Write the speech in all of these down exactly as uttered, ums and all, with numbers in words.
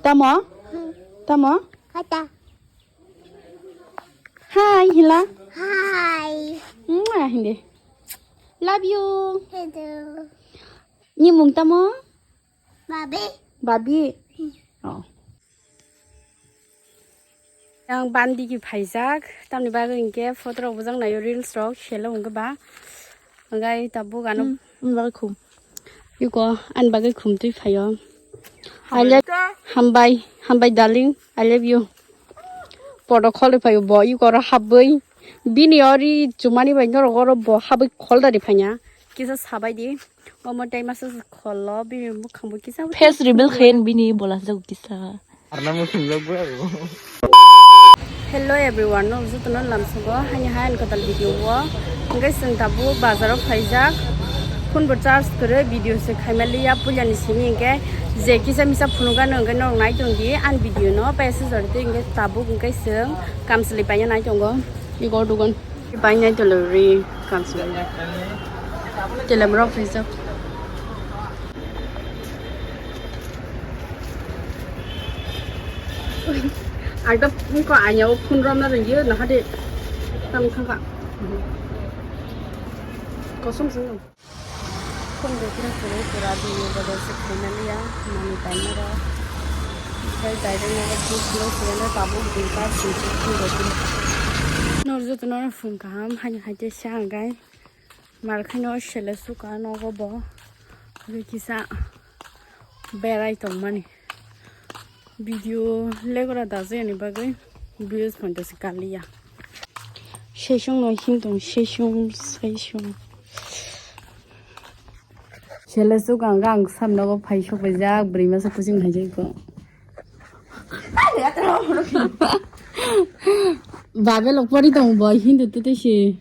Tamo? Tamo? Kata. Hi, hila. Hi. Mwah, hindi. Love you. Hello. Ni mung tamo? Babi. Babi. Oh. Yang bandi ki phaijak, tamni bagwi hinkhe photo rok bujak naio, reels rok selo hwnkhe ba. Hwnkhai tabuk ano. Hmm, bagwi khum. Yuko, ani bagwi khum twi phaio. I love, hambai, hambai darling, I love you. Podo kholi phaio bo, yuko oro habwi. Bini ori chumani bai norok oro bo habwi khol dari phaiya. Kisa sabai di. Omo tei masa kholo bini bukhang bo kisa. Face reveal khayan bini bola jago kisa. Arna mukhung jago bo. Hello everyone, no jotono lamsogo hani hayan kotal video o. Hingke sing tabu bazaro phaijak. Phone bo charge kore video se khaimaliya puila ni simi hingke je kisa misa phunukgano hingke norok nai tongdi an video no paisa jordi hingke tabuk hingke sing kamsli paina nai tongo. Igor dugon. Painai tolo ri kamsli. Telemrok rijak. Agda phone ko anya o phone romna ringyo na hade tam thangka. Kosom sing. Phone rok khe kwrwi pura bini bodo se khaimaliya manwi painai rok. Tei direct nogo phone khwlai siyano tabuk bini card singsi phone rok khe. Nor jotono phone kaham hani hai tei sa hwnkhe. Mar khaino sele suka nogo bo. Hwnkhe kisa berai tongmani. Video legora dajani bagwi views poito se kaliya. Sesung no himtong sesung sesung. Sele suk ang ang sam nogo phai sok bai jak bwrwi masa kuching hai jai ko. Babe lok pori tong bo Hindu tu te si.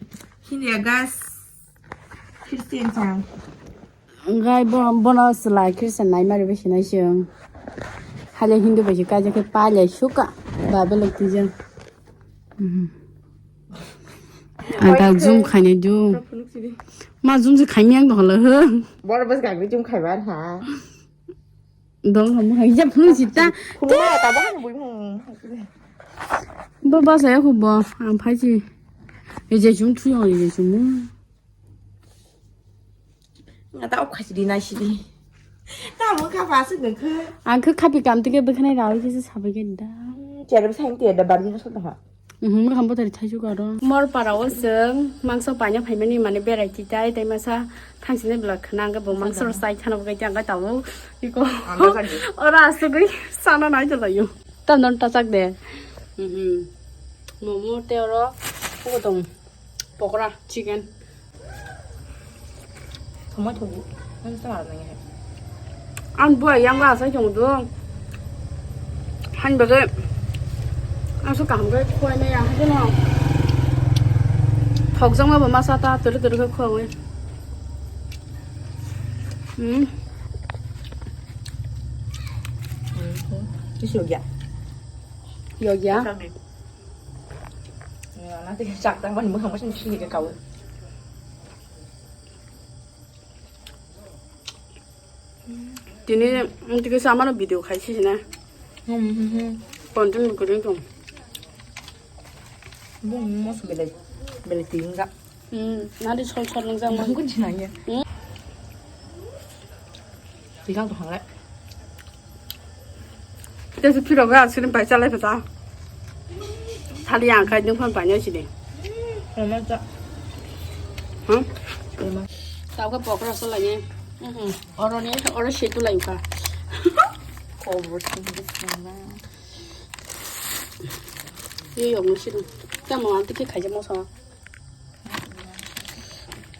Hindi agas Christian chang. Wngkha bo-, bono chwla Christian naimari bai sinai chwng. Hale Hindu bai se kaijak khe pailai suka. Bible rok twijang. Mhm. Ada zoom khainai do. Ma zoom se khaimya ang doholo ho. Bor bas gagri zoom khaibar ha. Dong hamu hai jap phunu sita. Khuluma ta ba bui mu. Bo bas ya khubo ang phaiji. Ei je zoom thuyong ei je zoom. Nga ta ok khasi di nai si di. Ta mo kha pa sik nang khe. Ang khe khapi kam tike bwkhanai rawi khe sabai khe da. Cherep sain te da bar jino sot ha. Mhm, mo khambo tari thaisu karo. Mor para o seng mangso paina phaimani mane berai ti tai tai masa thangsine bla khna ang bo mangso sai khana bo kai ang tamo. Iko. Ora asugui sana nai to layu. Tam don ta chak de. Mhm. Momo te oro. Ko tong. Pokora, chicken. Thomai thogo. Nang sa nang he. Ang buai yang ga sai jong do. Han bage. Ang so kaham gai khwai na ya ha no. Thok jong ma ba masa ta turu turu ga khwai. Hmm. Isu ya. Yo ya. Nana te chak tang ban mo hamo sin sin ke kau. Tini tiki samano video khai si na. Hmm hmm hmm. Content recording tong. Bung mos bele bele tingga. Hmm, nadi sol sol nang jang. Bung kun sinanya. Hmm. Tikang tu hangai. Tesi phirok ga sini bai chalai pata. Thali ang khai ding phon bai nai sini. Ema cha. Hmm? Ema. Tau ka pokra so lagi. Mhm. Oro ni, oro setu lai ka. Kobor sini sana. Ye yok no sini. Tamo anti ke khai jamo sa.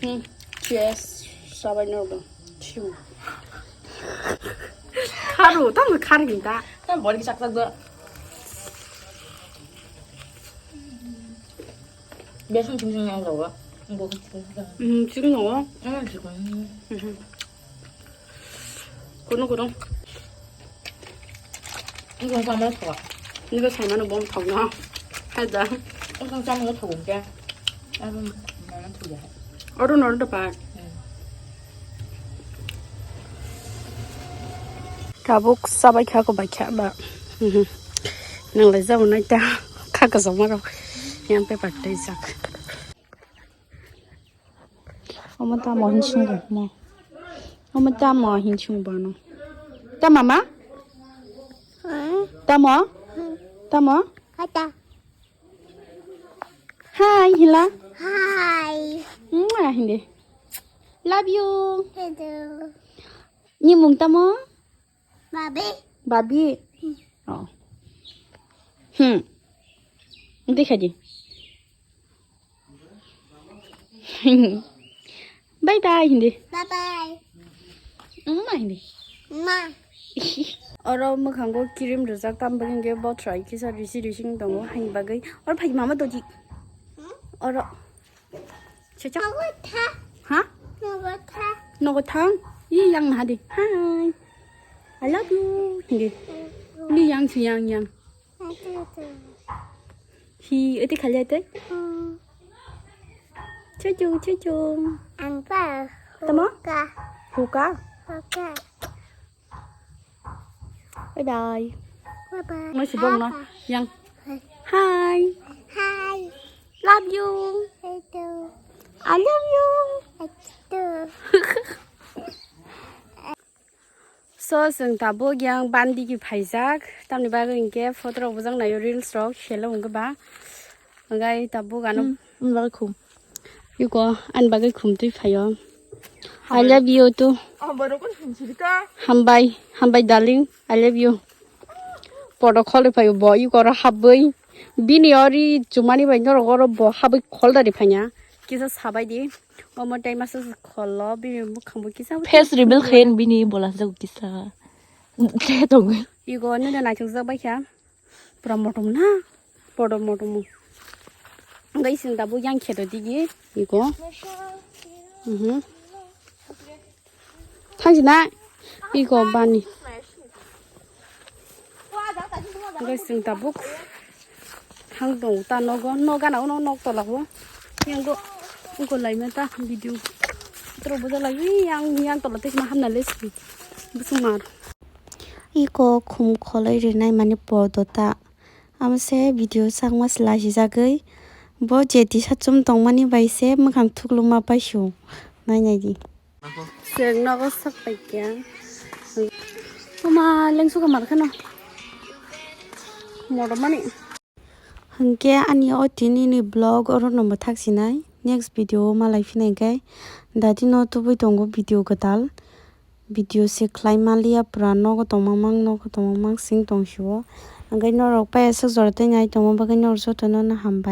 Hmm, cheers. Sabai no do. Chiu. Kharu, tamo khar hinta. Tam bori chak chak do. Besan chum chum yang do. Bo chum chum. Hmm, chicken no. Hmm, chicken. Mhm. Kuno kuno. Ang kong sama thok. Ni ba sai mano bom thok no. Hai da. Ang kong sama thok ke. Ang mano thok ya. Oro no da pa. Hmm. Tabuk sabai kha ko bai kha ba. Mhm. Nang lai jabo nai ta kha ka jama rok. Yang paper tei jak. Omo tamo hin sung ba mo. Omo tamo hin sung ba no. Tama ma? Tamo? Tamo? Kata. Hi, hila. Hi. Mwah, hindi. Love you. Hello. Ni mung tamo? Babi. Babi. Oh. Hmm. Hindi khaji. Bye bye hindi. Bye bye. Ma hindi. Ma. Oro mwkhango cream rijak, tam bagwi hwnkhe bothra kisa risi risi wng tongo, haini bagwi. Oro phai mama doji. Hmm? Oro. Chacha. Nogo tha. Ha? Nogo tha. Nogo thang. Yi yang na di. Hi. I love you. Hindi. Ni yang si yang yang. Hi, iti khali ate? Hmm. Chuchu, chuchu. Ang pa. Tamo? Huka. Huka. Huka. Bye bye. Bye bye. Masih dong, no? Apa? Yang. Hai. Hai. Hai. Love you. Itu. I love you. Itu. So, chwng tabuk yang bandi ki phaijak, tamni bagwi hinkhe photo rok bujak naio, reels rok selo wngkhe ba. Hwnkhai tabuk ano. Hmm, ani bagwi khum. Yuko ani bagwi khum twi phaio. I love you too. Hambai, hambai darling, I love you. Podo kholi phaio bo, yuko oro habwi. Bini ori chumani bai norok oro bo habwi khol dari phaiya. Kisa sabai di. Omo tei masa kholo bini bwkhang bo kisa. Face reveal khe bini bola jago kisa. Khe tongo. Igo nini naithok jak bai kha. Pura motom na. Podo motom. Ngai sing tabuk yang khe to digi. Igo. Mhm. Thangsi na. Igo bani. Guys, chwng tabuk thang tongo ta nogo, nok gana uno nok tola o. Yang do uko laima ta video. Tro boja lagi yang, yang tola tei ma hamna les. Busung mar. Iko khum kholoi rinai mani podo ta. Amo se video sakma se lasi jagwi. Bo je tisa chum tongmani bai se mwkhang thukluma paisio. Nai nai di. Chwng nogo sak paikha. Mama lengsuka mar kheno. Motom mani. Hwnkhe ani o tinini vlog oro no mwthak sinai. Next video o malai phinai khe dati no tubui tongo video kwtal. Video se khlai maliya pura nogo tongmang mang nogo tongmang mang sing tong sio. Hwnkhe norok pai aswk jora tei nai tongma bagwi norok jotono no hambai.